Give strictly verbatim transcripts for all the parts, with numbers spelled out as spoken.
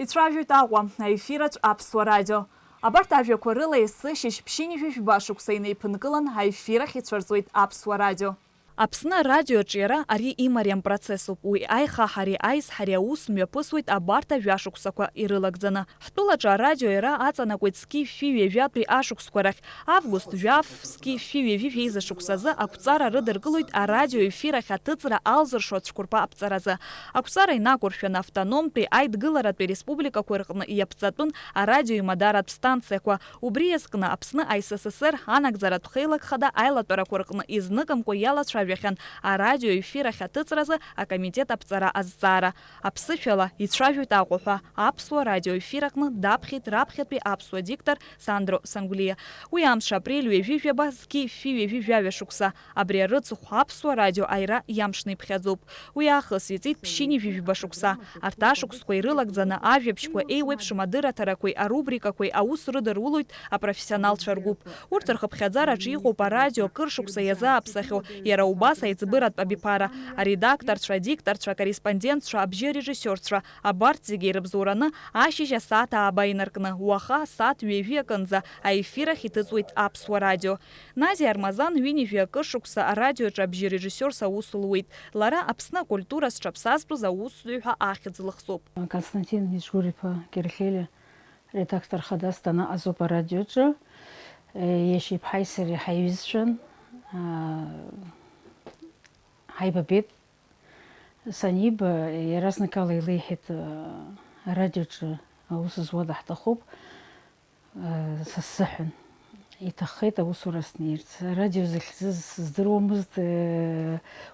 Ицәажәоит Аҟәа, аефираҿ Аԥсуа радио. Абарҭ ажәақәа рыла есышьыжь ԥшьынҩажәи жәба шықәса инеиԥынкылан аефир ахь ицәырҵуеит Аԥсуа радио. Аԥсны арадиоаҿиара ари имариам процессуп, уи аихаҳареи аизҳареи аус мҩаԥысуеит абарҭ ажәашықәсақәа ирылагӡаны. Ҳтәылаҿы арадиоаиара аҵанакуеит зқьи жәшәи ҩажәатәи ашықәсқәа рахь, август жәаф, зқьи жәшәи ҩажәи жәеиза шықәсазы ақәҵара рыдыркылоит арадиоефир ахь аҭыҵра алзыршо ацәқәырԥа аԥҵаразы. Ақәҵара инақәыршәаны автономтәи аидгыларатәи республикақәа рҟны иаԥҵатәын арадиоимадаратә станциақәа. Убри иазкны Аԥсны А С С С Р анагӡаратә хеилак хада аилатәарақәа рҟны изныкымкәа иалацәажәахьан арадиоефир ахь аҭыҵразы акомитет аԥҵара азҵаара. Аԥсышәала ицәажәоит Аҟәа ҳәа аԥсуа радиоефир аҟны даԥхьеит раԥхьатәи аԥсуа диктор Сандро Сангәлиа. Уи амш апрель ҩажәи жәаба зқьи жәшәи ҩажәи жәаҩа шықәса. Абри арыцхә аԥсуа радио аира иамшны иԥхьаӡоуп. Уи аахыс иҵит ԥшьынҩажәи жәба шықәса. Арҭ ашықәсқәа ирылагӡаны ажәабжьқәа еиуеиԥшым адырраҭарақәеи арубрикақәеи аус рыдырулоит апрофессионалцәа ргәыԥ. Урҭ рхыԥхьаӡараҿы иҟоуп арадио кыр шықәса иазааԥсахьоу, иара убас аиҵбыратә абиԥара, аредакторцәа, адикторцәа, акорреспондентцәа, абжьы арежиссиорцәа, абарҭ зегьы ирыбзоураны ашьыжь асааҭ ааба инаркны, уаха асааҭ ҩажәи акынӡа аефир ахь иҭыҵуеит Аԥсуа радио. Назиа Армазан ҩынҩажәи акыр шықәса арадиоаҿы абжьы арежиссиорс аус луеит. Лара Аԥсны акультура зҽаԥсазтәыз аусзуҩ ҳәа ахьӡ лыхҵоуп. Константин Миџьгәыр-иԥа Кьырхьелиа редактор хадас данаҟазоуп арадиоаҿы. Иашьа иԥҳаи сареи ҳаиҩызцәан, ҳаибабеит. Саниба, иаразнакала илеиҳәеит, арадиоаҿы аус зуа даҳҭахуп. Са сзыҳәан иҭаххеит аусура снеирц. Арадио захьӡыз сыздыруамызт,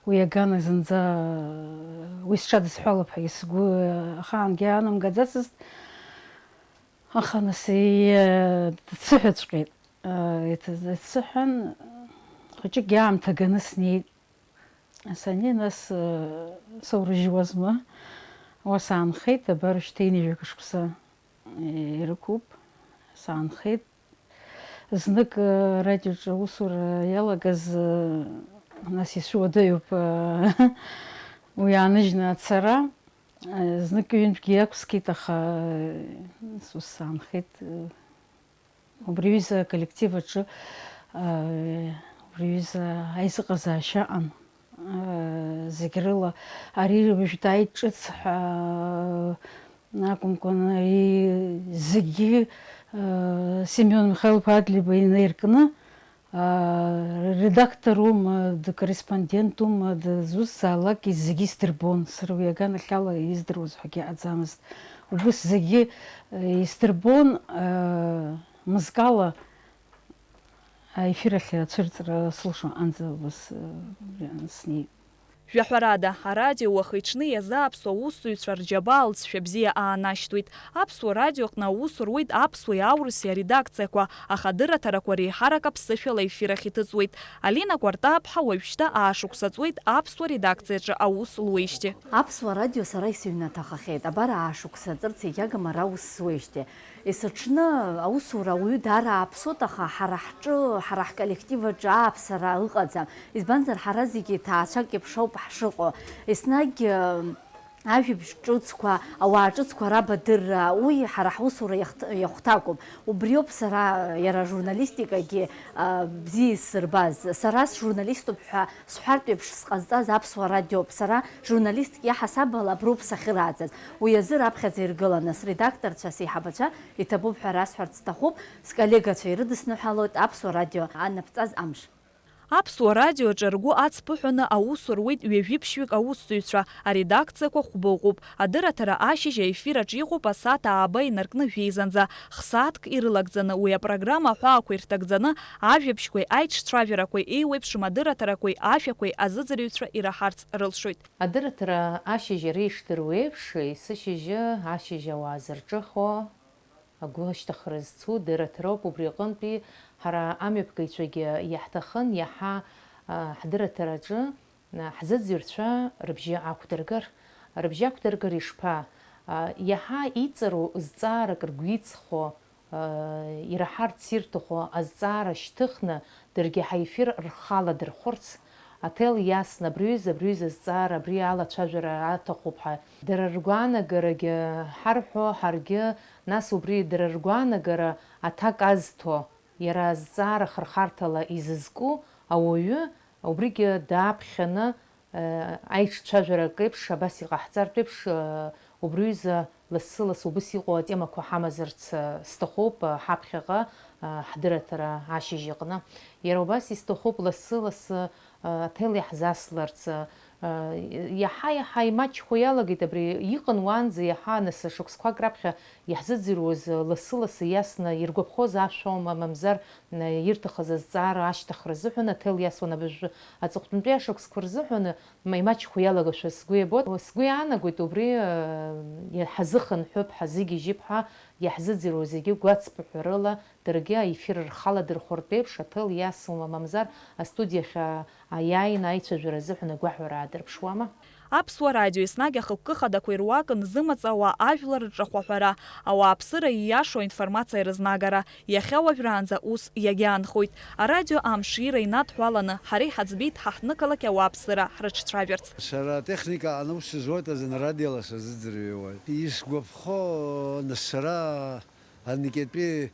уи агана зынӡа уи сҽадысҳәалап ҳәа сгәы ахаангьы аанамгаӡацызт. Аха нас дсыҳәаҵәҟьеит. Дсыҳәан, хәыҷыкгьы аамҭа ганы снеит. Саннеи, нас, э, соурыжьуазма? Уа саанхеит, абар шьҭа ҩынҩажәи жәаба шықәса, э, ирықәуп. Саанхеит. Знык, э, радиоҿы аусура иалагаз, э, нас исуадаҩуп, э, уи ааныжьны ацара. Э, знык ҩынтәгьы иақәскит, аха, э, нас ус саанхеит, э, Убри аҩыза аколлектив аҿы, аа, убри аҩыза аизыҟазаашьа аҟан, аа, зегь рыла ари уажәтәи ҿыц ҳәа акәымкәан, ари зегьы, аа, Семион Михаил-иԥа Адлеиба инаиркны, аа, редакторума, дкорреспондентума, дызусҭзаалакгьы зегьы исдырбон. Сара уи аганахьала издыруаз ҳәагьы ыҟаӡамызт. Убыс зегьы, аа, исдырбон, аа, Мызкала аефир ахь ацәырҵра сылшо анӡа убас, э, снеит. Жәаҳәарада, арадио уахи-ҽни иазааԥсоу аусзуҩцәа рџьабаа лҵшәа бзиа аанашьҭуеит. Аԥсуа радиоҟны аус руеит аԥсуеи аурыси аредакциақәа, аха адырраҭарақәа реиҳарак аԥсышәала аефир ахь иҭыҵуеит. Алина Кәартаԥҳа уажәшьҭа аашықәса ҵуеит аԥсуа редакциаҿы аус луеижьҭеи. Аԥсуа радио сара исыҩнаҭахахьеит. Абар аашықәса ҵырц иагьагым ара аус зуеижьҭеи. Есыҽны аусура ауаҩы даара ааԥсоит, аха ҳара ҳҿы, ҳара ҳколлектив аҿы ааԥсара ыҟаӡам. Избанзар, ҳара зегьы ҭаацәак еиԥш ауп ҳшыҟоу. Еснагь, э, ажәабжь ҿыцқәа, ауаа ҿыцқәа рабадырра, уи ҳара ҳусура иахҭ-, иахәҭакуп. Убриоуп сара иара ажурналистикагьы, э, бзиа исзырбаз. Сара сжурналиступ ҳәа сҳәартә еиԥш сҟазҵаз Аԥсуа радиоуп. Сара журналистк иаҳасабала аброуп сахьырааӡаз. Уи азы раԥхьаӡа иргыланы, средакторцәа, сеиҳабацәа иҭабуп ҳәа расҳәарц сҭахуп, сколлегацәа ирыдысныҳәалоит Аԥсуа радио аннаԥҵаз амш. Аԥсуа радиоаҿы ргәы ацԥыҳәаны аус руеит ҩажәи ԥшьҩык аусзуҩцәа, аредакциақәа хәба ыҟоуп. Адырраҭара ашьыжь аефир аҿы иҟоуп асааҭ ааба инаркны жәеизанӡа. Х-сааҭк ирылагӡаны уи апрограмма аҳәаақәа ирҭагӡаны, ажәабжьқәеи аиҿцәажәарақәеи еиуеиԥшым адырраҭарақәеи ашәақәеи азыӡырҩцәа ираҳарц рылшоит. Адырраҭара ашьыжь иара ишдыруа еиԥш, есышьыжьы ашьыжь ауаа зырҿыхо, агәы ашьҭыхра зцу дырраҭароуп. Убри аҟынтәи ҳара амҩаԥгаҩцәагьы иаҳҭахын иаҳа, а, ҳдырраҭараҿы, а, ҳзыӡырҩцәа рыбжьы ақәдыргар. Рыбжьы ақәдыргар ишԥа? А, иаҳа иҵару зҵаарак ргәы иҵхо, ираҳарц ирҭаху азҵаара шьҭыхны, даргьы ҳаефир рхаладырхәырц, Аҭел иасны, абри аҩыза, абри аҩыза зҵаара, абри алацәажәара аҭахуп ҳәа, дара ргәаанагарагьы ҳарҳәо, ҳаргьы, нас убри дара ргәаанагара аҭак азҭо, иара азҵаара хырхарҭала изызку ауаҩы, убригьы дааԥхьаны, э, аиҿцәажәарак еиԥш, абас иҟаҳҵартә еиԥш, э, убри аҩыза лассы-лассы убыс иҟоу атемақәа ҳамазарц, э, сҭахуп, э, ҳаԥхьаҟа, э, ҳдырраҭара ашьыжь аҟны. Иара убас исҭахуп лассы-лассы, э, аҭел иаҳзасларц, э, иаҳа-иаҳа имаҷхо иалагеит абри, иҟан уаанӡа иаҳа, нас шықәсқәак раԥхьа иаҳзыӡырҩуаз, э, лассы-лассы иасны иргәаԥхоз ашәоума, мамзар, э, ирҭахыз азҵаара ашьҭыхра азыҳәан аҭел иасуан абыржәы аҵыхәтәантәи ашықәсқәа рзыҳәан, ма-, имаҷхо иалагашәа сгәы иабоит. Сгәы иаанагоит убри, э, иа-, ҳазыхынҳәып, ҳазыгьежьып ҳәа иаҳзыӡырҩуа зегьы гәацԥыҳәарыла даргьы аефир рхаладырхәыртә еиԥш аҭел иасума, мамзар астудиахь, а, аиааины аицәажәара азыҳәан агәаҳәара аадырԥшуама? Аԥсуа радио еснагь ахықәкы хадақәа ируакын зымаҵ ауаа ажәлар рҿахәаҳәара, ауааԥсыра ииашоу аинформациа рызнагара. Иахьа уажәраанӡа ус иагьаанхоит. Арадио амшира инадҳәаланы, ҳара иҳаӡбеит ҳа ҳнықалақь ауааԥсыра ҳрыҿцәажәарц. Сара атехника аҟны аус зуеит азын радиола сазыӡырҩуеит. Исгәаԥхо, нас сара аникьатәи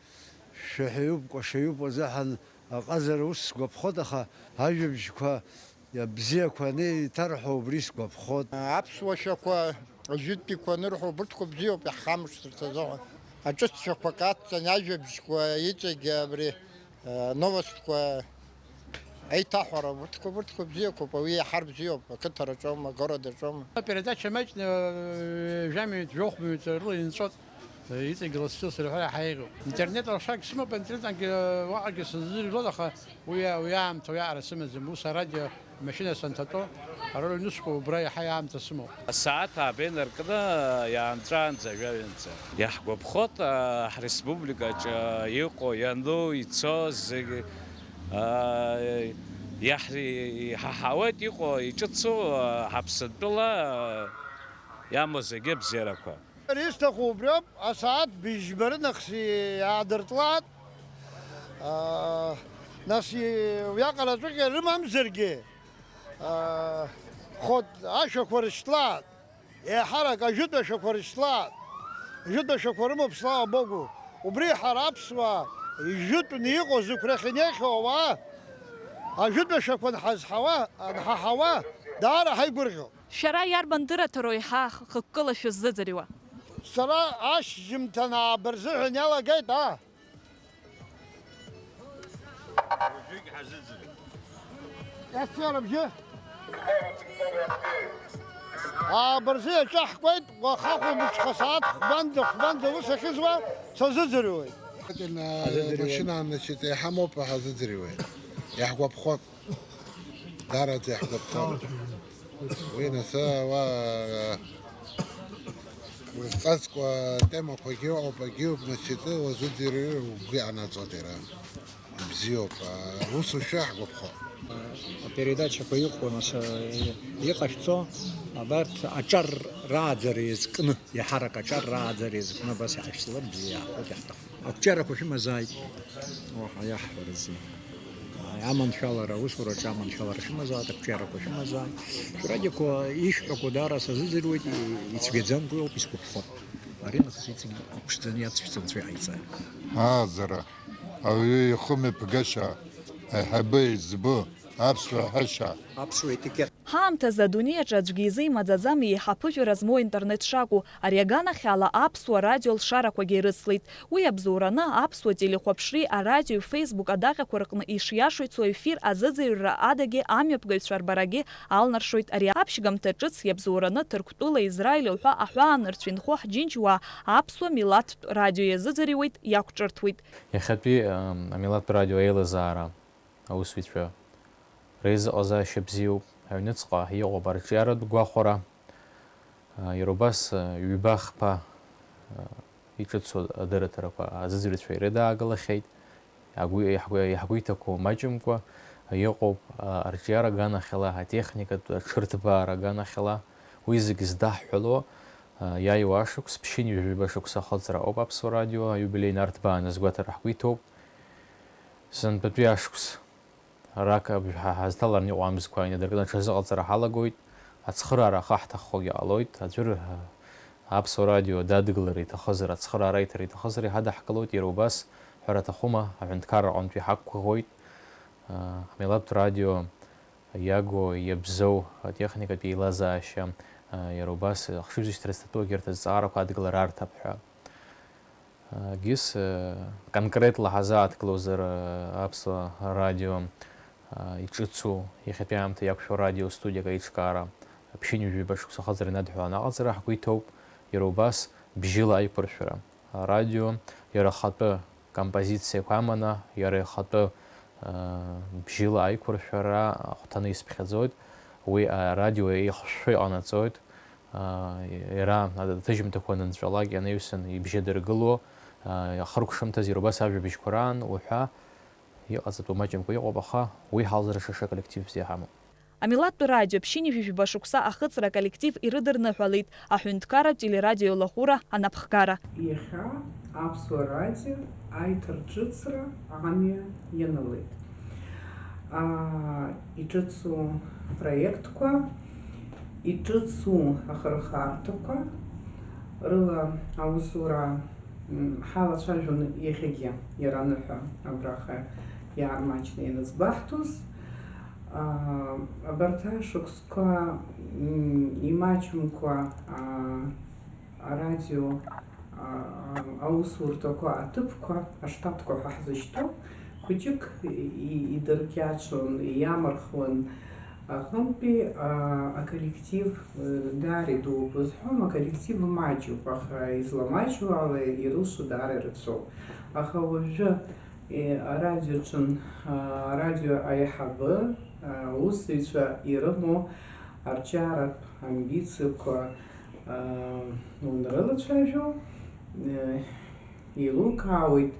шәаҳәаҩуп, кәашаҩуп азыҳәан аҟазара ус сгәаԥхоит, аха ажәабжьқәа бзиақәа анеиҭарҳәо убри сгәаԥхоит. Аԥсуа шәақәа, ажәытәтәиқәа анырҳәо, убырҭқәа бзиоуп иаҳхамышҭырц азыҳәан. Аҿыц шәақәак ацҵан, ажәабжьқәа, иҵегь абри, э, новостқәа, аиҭаҳәара, урҭқәа, урҭқәа бзиақәоуп, ауаҩы иаҳар бзиоуп, ақыҭараҿоума, агородаҿоума. Апередача маҷны, э, жәамҩа, жәохә минуҭ рыла инҵәот, э, иҵегь лассы-лассы рҳәара иаҳа еиӷьуп. Интернет алшарагь сымоуп, интернетангьы, э, уаҟагьы сыззыжәлоз, аха уи, уи аамҭа, уи аҟара сымаӡам. Ус арадио машьына санҭатәо, ара аҩнуҵҟа убра иаҳа аамҭа сымоуп. Асааҭ ааба инаркны иаанҵәаанӡа, жәаҩанӡа. Иаҳгәаԥхоит, а, ҳреспубликаҿы иҟоу, иану, ицо зегьы, а, иаҳ-, иҳаҳауеит иҟоу, иҿыцу, а, ҳаԥсынтәыла, а, иамоу зегьы абзиарақәа. Исҭаху убриоуп, асааҭ быжьба рынахыс иаадыртлааит. Аа, нас, и-, уиаҟара аҵәыҟьа рымамзаргьы, аа, ход ашәақәа рышьҭлааит, еиҳарак ажәытә ашәақәа рышьҭлааит. Ажәытә ашәақәа рымоуп, слава Богу. Убри ҳара аԥсуаа, ижәытәны иҟоу зықәрахь инеихьоу ауаа, ажәытә ашәақәа анҳазҳауа, анҳаҳауа, даара ҳаигәырӷьо. Шәара иарбан дырраҭароу еиҳа хықәкыла шәыззыӡырҩуа? Сара ашьжьымҭан ааба рзыҳәан иалагеит, аа. Ефир абжьы. Ааба рзы иаҿаҳкуеит, уаха хәылбыҽха сааҭ хәбанӡа, хәбанӡа ус ахьызуа сазыӡырҩуеит. Машьына аанашьеит, еиҳа моуп ҳазыӡырҩуеит. Иаҳгәаԥхоит. Дараӡа иаҳгәаԥхоит. Уи нас, уа, узҵазкуа темақәагьы ыҟоуп, агьыуп, значит, уазыӡырҩыр угәы ианаҵоит иара. Ибзиоуп, аусушәа ҳгәаԥхоит. Апередачақәа иҟоу, нас, иҟашәҵо, абарҭ аҿар рааӡара иазкны, иаҳарак аҿар рааӡара иазкны абас иҳашәҵалар бзиа иаҳҭахуп, иаҳҭахуп. Ақәҿиарақәа шәымазааит, уаҳа иаҳҳәарызеи? Аманшәалара, аусураҿы аманшәалара шәымазааит, ақәҿиарақәа шәымазааит. Шәрадиоқәа ишәҳәақәо даара сазыӡырҩуеит, и-, ицәгьаӡамкәа иоуп, исгәаԥхо. Ари нахыс иҵегь иԥшӡаны иацшәҵа Анцәа иҟаиҵааит. Ааӡара, ауаҩы ихы мҩаԥгашьа, аиҳабы еиҵбы, аԥсуа ҳәашьа. Аԥсуа етикет. Ҳаамҭазы адунеи аҿы аӡәгьы изы имаӡаӡам еиҳа аԥыжәара змоу аинтернет шакәу, ари аганахьала аԥсуа радио алшарақәагьы ирыцлеит. Уи иабзоураны аԥсуа телехәаԥшреи арадиои Facebook адаҟьақәа рҟны ишиашоу ицо ефир азыӡырҩра адагьы амҩаԥгаҩцәа рбарагьы алнаршоит. Ари аԥшьгамҭа ҿыц иабзоураны Ҭырқәтәылеи Израили уҳәа аҳәаанырцә инхо ҳџьынџьуаа аԥсуа милаҭтә радио иазыӡырҩуеит, иақәҿырҭуеит. Иахьатәи, ам, амилаҭтә радио аилазаара аусзуҩцәа реизыҟазаашьа бзиоуп, аҩныҵҟа иҟоуп арҿиаратә гәахәара. Иара убас, ҩба-хԥа иҿыцу адырраҭарақәа азыӡырҩцәа ирыдаагалахьеит. Иаҳгәи-, иаҳгәи-, иаҳгәеиҭақәоу маҷымкәа иҟоуп, арҿиара аганахьала, атехникатә аҽырҭбаара аганахьала. Уи зегь здаҳҳәало, иааиуа ашықәс, ԥшьынҩажәаба шықәса ахыҵра ауп Аԥсуа радио аиубилеи нарҭбааны азгәаҭара ҳгәы иҭоуп. Сынтәатәи ашықәс. Арак абжа ҳазҭалараны иҟоу амзқәа инадыркны аҽазыҟаҵара ҳалагоит. Ацхыраара ахы ҳҭаххогьы ҟалоит. Аӡәыр, а, Аԥсуа радио дадгылар иҭахызар, ацхыраара иҭар иҭахызар, иҳадаҳкылоит, иара убас, ҳәара аҭахума, аҳәынҭқарра аҟынтәи ҳақәгәыӷуеит. А, ҳмилаҭтә радио иаго, иабзоу атехникатә еилазаашьа, а, иара убас ахшыҩзышьҭра зҭатәу егьырҭ азҵаарақәа адгылара арҭап ҳәа. Гис, э, конкретла ҳазааҭгылозар, э, Аԥсуа радио, э, иҿыцу, иахьатәи аамҭа иақәшәо арадиостудиак аиҿкаара, ԥшьынҩажәи ҩба шықәса ахыҵра инадҳәаланы аҟаҵара ҳгәы иҭоуп, иара убас бжьыла аиқәыршәара. Арадио иара ахатәы композициақәа аманы, иара ихатәы, э, бжьыла аиқәыршәара ахәҭаны исԥхьаӡоит. Уи арадио еихшәшәо иҟанаҵоит. Иара аҭыжьымҭақәа анынҵәалак ианаҩсан ибжьадыргыло, ахыркәшамҭаз иара убас ажәабжьқәа раан уҳәа иҟаҵатәу маҷымкәа иҟоуп, аха уи ҳалзра шаша коллектив бзиа ҳамоуп. Амилаҭтә радио ԥшьынҩажәи жәба шықәса ахыҵра аколлектив ирыдырныҳәалеит аҳәынҭқарратә телерадио лахәыра анапхгара. Иахьа Аԥсуа радио аиҭарҿыцра амҩа ианылеит. Аа, иҿыцу проектқәа, иҿыцу ахырхарҭақәа рыла аусура, м, ҳалацәажәон иахьагьы, иара аныҳәа абраҟа иаармаҷны ианызбаҳҭоз. Аа, абарҭ ашықәсқәа, м, имаҷымкәа, аа, арадио, а, аусурҭақәа, аҭыԥқәа, аштатқәа ҳәа ҳзышьҭоу, хәыҷык и-, и-, идыркьаҿуан, иамырхуан аҟынтәи, а, аколлектив, э, даара идууп узҳәом, аколлектив маҷуп, аха изламаҷу ала ирылшо даара ирацәоуп. Аха уажәы, э, арадиоаҿын, а, арадио аиҳабы, а, аусзуҩцәа ирымоу арҿиаратә амбициақәа, аа, унрылацәажәо, э, еилукаауеит,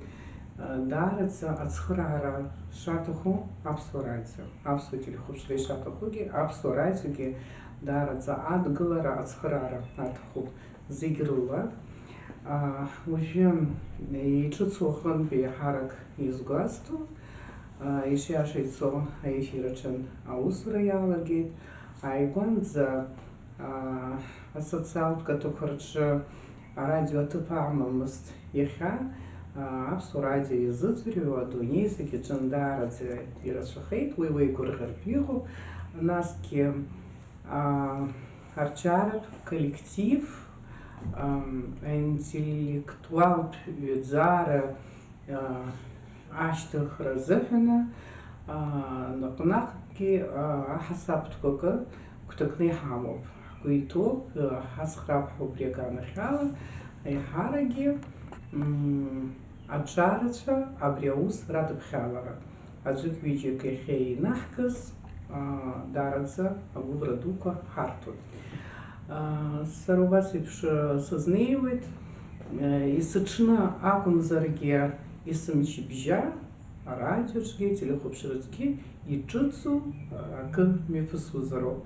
э, даараӡа ацхыраара шаҭаху Аԥсуа радио, Аԥсуа телехәаԥшра ишаҭахугьы, Аԥсуа радиогьы даараӡа адгылара, ацхыраара аҭахуп зегь рыла. Аа, уажәы иҿыцу аҟынтәи еиҳарак изгәасҭо, аа, ишиаша ицо аефир аҿы аусура иалагеит, ааигәанӡа Аа, асоциалтә каҭәақәа рҿы арадио аҭыԥ амамызт. Иахьа, аа, Аԥсуа радио иазыӡырҩуа адунеи зегь аҿы даараӡа ирацәахеит, уи уеигәырӷьартә иҟоуп. Насгьы, аа, арҿиаратә коллектив, ам, аинтеллектуалтә ҩаӡара ашьҭыхра азыҳәаны, наҟ-наҟгьы аҳасабтәқәа акы гәҭакны иҳамоуп. Ҳгәы иҭоуп, ҳацхраап ҳәа убри аганахьала, аиҳарагьы, м, аҿарацәа абри аус радыԥхьалара. Аӡәык-ҩыџьак иахьа инаҳкыз, аа, даараӡа агәыӷра дуқәа ҳарҭоит. Аа, сара убас еиԥш, аа, сызнеиуеит, аа, есыҽны акәымзаргьы, есымчыбжьа арадиоҿгьы, ателехәаԥшраҿгьы иҿыцу, аа, акы мҩаԥысуазароуп.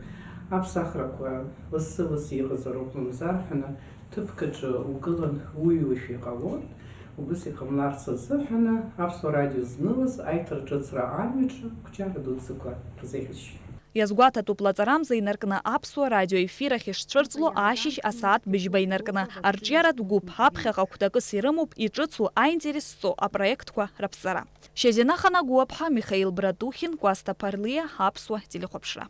Аԥсахрақәа лассы-лассы иҟазароуп, мамзар ҳәаны, ҭыԥк аҿы угылан уҩуашәа иҟалон, убыс иҟамларц азыҳәаны Аԥсуа радио знылаз аиҭарҿыцра амҩаҿы қәҿиара дуӡӡақәа рзеиӷьасшьоит. Иазгәаҭатәуп лаҵарамза инаркны Аԥсуа радио ефир ахь ишцәырҵло ашьыжь асааҭ быжьба инаркны. Арҿиаратә гәыԥ ҳаԥхьаҟа хәҭакыс ирымоуп иҿыцу аинтерес зҵо апроектқәа раԥҵара. Шьазина Ханагәыаԥҳа, Михаил Братухин, Кәасҭа Ԥарлиа, Аԥсуа телехәаԥшра.